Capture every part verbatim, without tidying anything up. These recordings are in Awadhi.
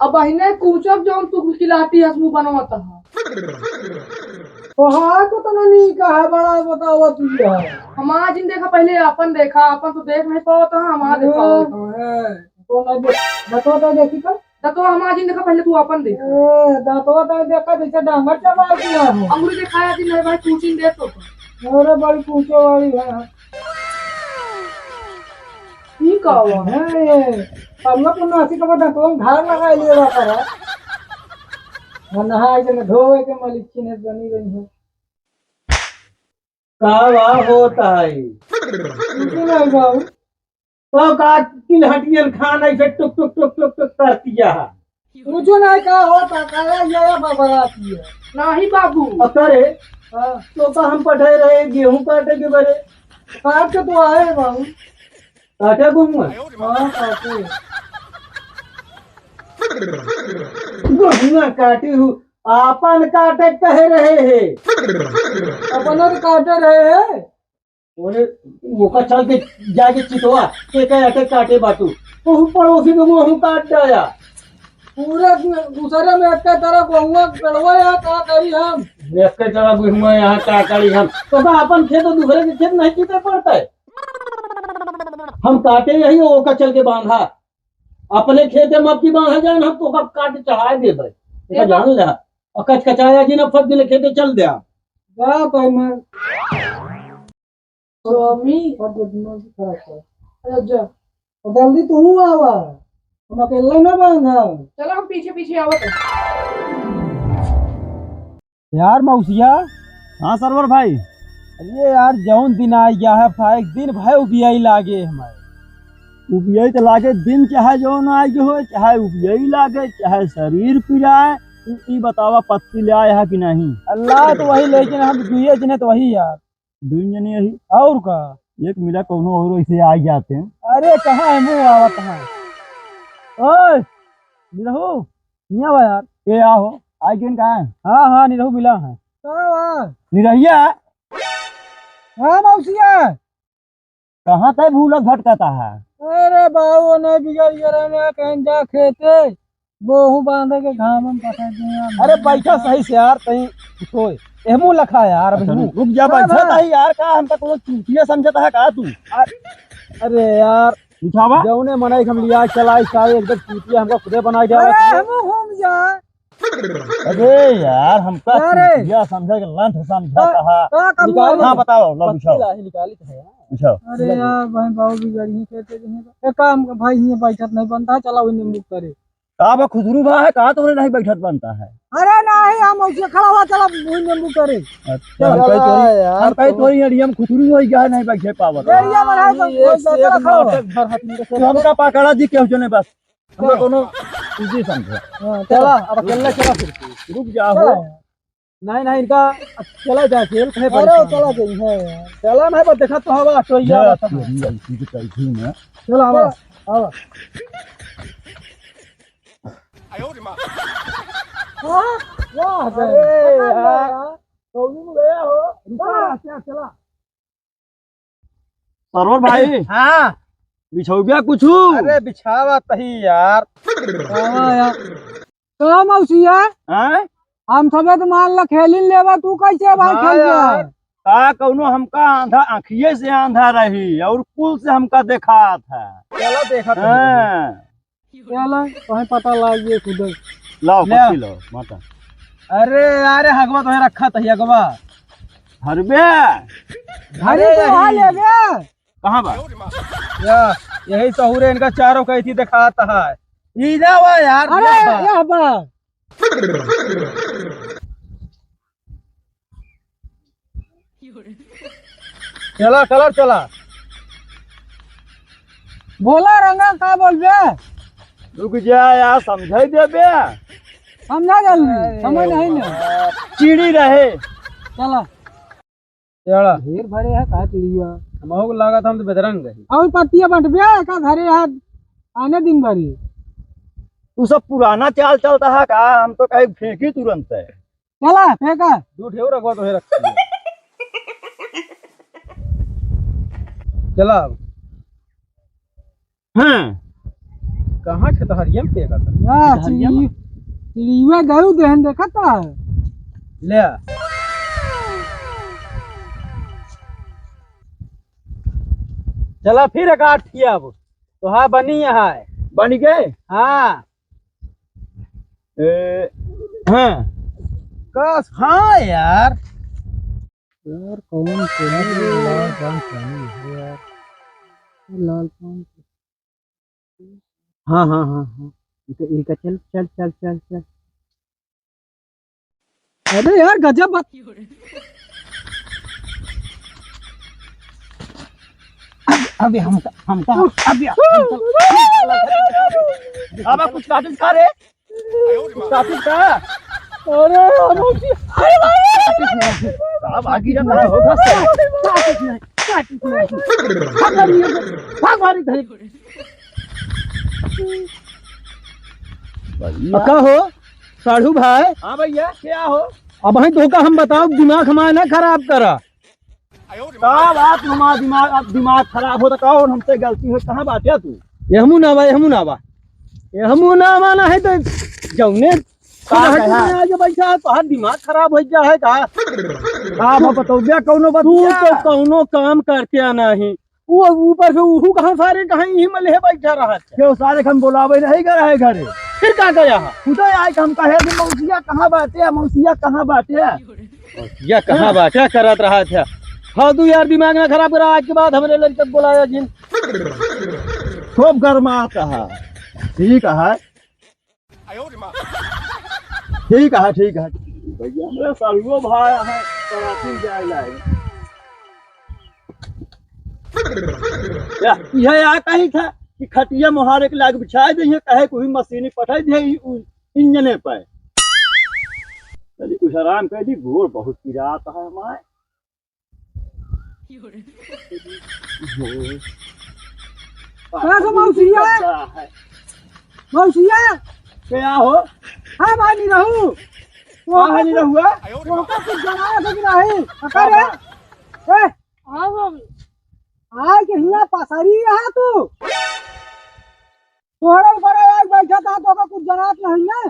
अब बहिने कूचब जौन तू किलाटी हस मुँह बनवत ह। तोहार को तो नहीं कहा बड़ा बतावा तू है। हमार जिन देखा पहले आपन देखा, आपन तो देख नहीं पावत ह, हमार देखा। हाँ, हाँ। तो नहीं देख, दतवा तो देखी तो। दतवा हमार जिन देखा पहले तू आपन देखा। ए, दतवा तो देखा जैसे डांगर चबा दिया हो। अंगुरी दिखाया जिन नहीं भाई, कूचिन देख तो। अरे बड़ी कूचे वाली है। ई का हुआ? हैं, ये पल्ला पुन्ना आसी का बता, कौन धार लगा लिए बा करा? और नहाए के न धोए के मलिक चिन्हे बनी रही है। का वा होता है? कुछ नहीं बाबू। तो का किलहटियन खान ऐसे टुक टुक टुक टुक टुक करती है? कुछ नहीं का होता, का ये बबराती है। नहीं बाबू। अतरे, हाँ। तो का हम पठे रहे गेहूं काटे के बरे? काट के तो आए बाबू। काटे गेहूं? हाँ, काटे। गेहुआ काटी हूँ, आपन काटे कहे रहे है। अपना तो काटे रहे है। ओने ओका चल के जाके चितवा के कहे अटे काटे बाटू। ओहू पड़ोसी के मुँह काट डाया। पूरा दूसरे में एक तरह गेहुआ पेड़वा या का करी हम? एक तरह गेहुआ यहाँ का करी हम? तो का अपन खेत और दूसरे के खेत नहीं चिते पड़ता है? हम काटे यही ओका चल के बांधा। अपने खेते में आपकी बांधा जाए ना, हम तो ओका काट चढ़ाए दे भाई। एका जान ले। और कचकचाया जी ना फट दिले खेते चल दे। जा भाई मैं स्वामी। और जब मैं खड़ा कर। अरे जा। और जल्दी तू आवा, हम अकेले ना बांधा। चलो हम पीछे पीछे आवत हैं। यार मौसिया। हाँ सरवर भाई। अरे यार जौन दिन आ गया है भाई, दिन भाई उबियाई लागे हमारे। उबियाई तो लागे, दिन चाहे जौन आ गयो हो, चाहे उबियाई लागे, चाहे शरीर पिराए। ई बतावा पत्ती ले आया है कि नहीं? अल्लाह तो वही, लेकिन हम दुइये जने तो वही यार। दुई जने यही। और का? एक मिला कौनो और ऐसे आ जाते हैं। अरे कहाँ है मुँह आवत है? ओए निरहू, हियाँ बा यार। ए आहो, आई गेन कहाँ है? हाँ हाँ निरहू मिला है। का बा? निरहिया। हाँ मौसिया। कहाँ तय भूलत भटकता है? अरे बाबू नहीं बिगड़ गया रे, मैं कहीं जा खेते। गेहूं बांधे के घाम में पकड़ दिया। अरे बैठा सही से यार, कहीं सोए। एहमू लखा यार, अच्छा, एहमू। रुक जा, हाँ, बैठा हाँ। नहीं यार, का हमका कोनो चूतिया समझता है का तू? अरे, अरे यार, उठावा। जौने मनई के हम लिया चलाई सारे एकदम चूतिया हमका खुदे बना गया। अरे, एहमू घूम जा। अरे यार, हमका अरे। चूतिया समझे के लंठ समझता है। का, का करूँ? हाँ, बताओ, लो, पत्ती बिछाओ। लाही निकाली तो है यार। बिछाओ। अरे यार, भाई, बाबू बिगड़ी है, कहते हैं, एक काम, भाई, ये बैठत नहीं बनता है, चला वही नींबू करे। का बा खुजरू बा है, का तोरे नहीं बैठत बनता है? अरे नहीं, हम ऐसे खड़ा हुआ, चला वही नींबू करे। अच्छा, हम कही तोरी, यार, हम कही तोरी अड़िया में खुजरू होई गया, नहीं बैठे पावत। एरिया में रहे तो ये कोई से चला एक खड़ा हुआ। नाटक भर हाथ में से तू हमका पकड़ा जी, केहू जने बस। हमका कोनो पूंजी समझे। हाँ, चला, अब अकेले चला फिर। रुक जा हो। चला। नहीं, नहीं, इनका चला जा, खेल कहे अरे, परेशान। चला गई है यार। चला नहीं, बस देखा तो हवा, तो ये जा, बात है। तेरी ऐसी की तैसी में। चला, आवा, आवा। हाँ, वाह, अरे यार। यार। तो भी गया हो। रुका, क्या चला? सरवर भाई। हाँ। बिछौबिया कुछु? अरे बिछावा तही यार। हाँ यार। का मौसिया? हैं? हम सबे तो मान ला खेलिन लेवा, तू कैसे भाई हाँ खेल यार। का कौनो हमका आंधा, आँखिए से आंधा रही और कुल से हमका देखात है। चलो देखत हैं। हाँ। चला, तोहे पता लाग गए खुदे। लाओ, ले। पत्ती लाओ, माता। अरे, अरे, हगवा तोहे रखा था, हगवा। हरबे। अरे, अरे, तो वहाँ यही। ले गया। कहाँ बा? या, यही सहूरे इनका चारों कही थी दिखाता है। ई ना बा यार, अरे, या बा। या बा। चला, कलर चला। बोला रंगा, का बोलबे? रुक जा यार, समझाई देबे। समझा जल्दी, अरे समय नहीं ना। यार, चिड़ी रहे। चला। चला। ढेर भरे है का चिड़िया? हमहू को लागत हम तो बजरंग है। और पत्तियां बंटबे का घरे हाथ आने दिन भरी। तू सब पुराना चाल चलता है का? हम तो कहीं फेंकी तुरंत है। चला, फेंका। दू ठेऊ रखवा तो है रखा। चला अब। हाँ। कहाँ खेतहरिया में फेंका था? ना, खेतहरिया में? चिड़िया, चिड़िया गयू देहन देखा था। ले आ। चला फिर एक आठ ठिया अब। तो हाँ, बनी यहाँ है। बनी गए? हाँ। ए, हाँ। कस, हाँ यार। यार, कौन कौन लाल पान खानी है यार? लाल पान। हाँ, हाँ, हाँ, हाँ। इनका, इनका चल, चल, चल, चल, चल। अरे यार, गजब बात। अब, अबे हमका, हमका, अबे हमका। अबे कुछ काटूस का रे? कुछ काटूस का? अरे, हम उसी, अरे भाई! अब आगे जब ना होगा, काटूस नहीं, काटूस नहीं। भाग मारी, भाग मारी, भाग। भैया। का हो, साढ़ू भाई? हाँ भैया, क्या हो? अब भाई धोखा हम बताओ, दिमाग हमारा ना खराब करा। का बात हमारा दिमाग, अब दिमाग खराब हो तो कहो, हमसे गलती हो, कहाँ बाटे तू? ये हमू ना बा, ये हमू ना बा। ये हमू ना बा ना है तो जौने का कहा? आज बैठा, तोहार दिमाग खराब हो गया है का? का बा, बतौबे कौनो तू बतिया? तो कौनो काम करते नहीं। वो ऊपर से उहू कहाँ सारे कहाँ यहीं में लेहे बैठा रहा है। क्यों सारे के हम बोलावे नहीं कर रहे घरे। फिर का गया है? खुदा आए के हम कहे कि मौसिया कहाँ बाटे, मौसिया कहाँ बाटे? मौसिया कहाँ हाँ। बाटे करत रहा था। हाँ, तू यार दिमाग ना खराब करा, आज के बाद हमरे लड़के को बोलाया जिन। खूब गरमात है। ठीक है। ठीक है, ठीक है। भैया, हमरे सरुओ भाई हैं, कराची जाए लाए। या, यह या कही था कि खटिया मोहारे के लाग बिछाए दे, ये कहे कोई मशीनी पठाई दे, इ-, उ-, इंजने पे। चलिए, कुछ आराम कर दी, गोड़ बहुत पिरात है हमारे। कहाँ से मौसिया? मौसिया? क्या हो? हाँ भाई, निरहू। कहाँ है निरहुआ? तोहका कुछ जनात है कि नहीं? पकड़ रे। हाँ, हाँ। ए, हाँ, स्वामी। आए के हिया पसारी रहा तू। तोहरे ऊपर आग बैठा था, तोहका कुछ जनात नहीं ना?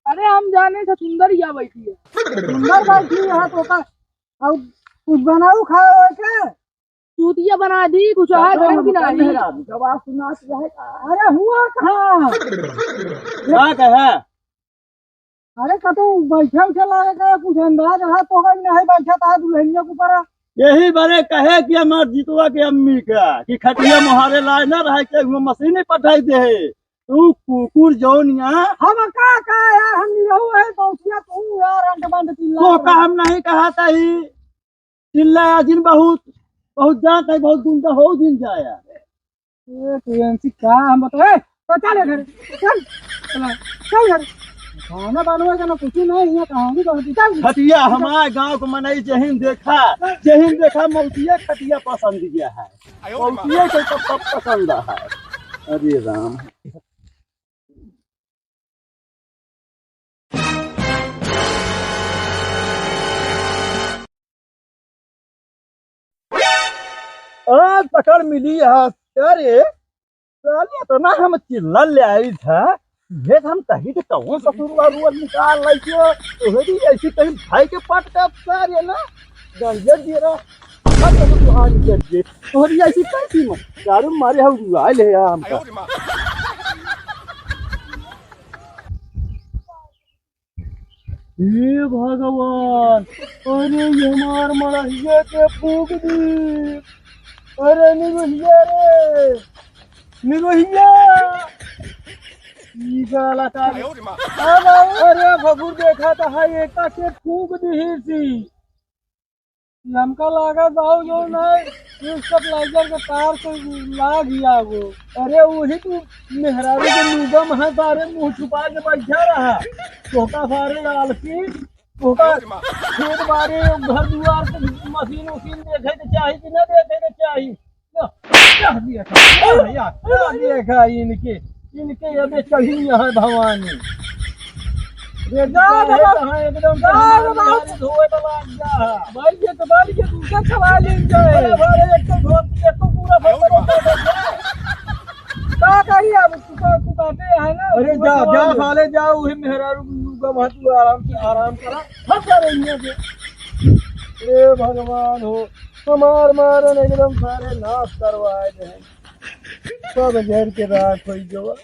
अरे, हम जाने से सुंदर या बैठी है। सुंदर बैठी है, तोहका अब कुछ बनाऊ खाए हो के? चूतिया बना दी, कुछ आ गरम की नहीं। जवाब सुना दिया है का? अरे हुआ कहाँ? का कहा? अरे कतौ बैठे उठे लागे का कुछ अंदाज रहा तो का नहीं बैठा था दुल्हनिया के ऊपर। यही बरे कहे कि हमार जितवा के अम्मी का कि खटिया मोहारे लाए ना रहे के हुआ मशीन पठाई दे। तू कुकुर जौनिया। हम का, का यार, हम निरहू है, पहुँचिया तू यार, अंट बंट चिल्ला तो रहा। का हम नहीं कहा था ही? चिल्लाया जिन बहुत, बहुत जात है, बहुत दिन का हो दिन जाया। ए, तू एमसी का हम बता, ए, तो चल घर, चल, चल, चल घर। खाना बनवा के ना कुछ नहीं है, कहानी तो होती, चल। खटिया हमारे गांव को मनई जहिन देखा, जहिन देखा मौतिया खटिया पसंद किया है। मौतिया के सब, सब पसंद है। अरे राम। आज पकड़ मिली है। अरे, साले इतना हम चिल्ला ले आई था, ये हम कही तो कौन ससुर वालू निकाल लाई के, तोहरे भी ऐसी कहीं भाई के पट का सारे ना, गंजे दिए रहा। अब तो तू हानि कर दे। तोहरी ऐसी कैसी मत? दारू मारे हम उड़ाए ले यार हमका। हे भगवान, अरे ये हमार मड़हिया के फूंक दी। अरे निरोहिया रे, निरोहिया। ई साला का रे? अरे भगुर देखा तो है, एका के फूंक दी सी। हमका लागत बाबू जो ना, ये सब लाइजर के तार से लाग गया वो। अरे वही तू मेहरारू के लुगम है, सारे मुंह छुपा के बैठा रहा। तोका सारे आलसी, तोका खेत बाड़ी, घर दुआर के मशीन उशीन देखे के चाही कि ना देखे के चाही? क्या, क्या देखा? क्या यार, क्या देखा इनके? इनके अबे कहीं यहाँ भवानी। रे जा बाबा। कहाँ एकदम जा बाबा। धोए वाला आ गया है। बैठ के तो बैठ के दूसरा सवाल लेके जाए। अरे भाई, एक तो धोती, एक तो पूरा भर भर भर भर। का कही अब, तू का, तू कहते है ना, अरे तू जा, जा भगवान। साले जा, उहे मेहरारू का वहाँ तू आराम से, आराम करा। हट जा रे इन्हें से। ए भगवान हो, हमार मारन एकदम सारे नाश करवाए दे। सब जर के राख होई गवा।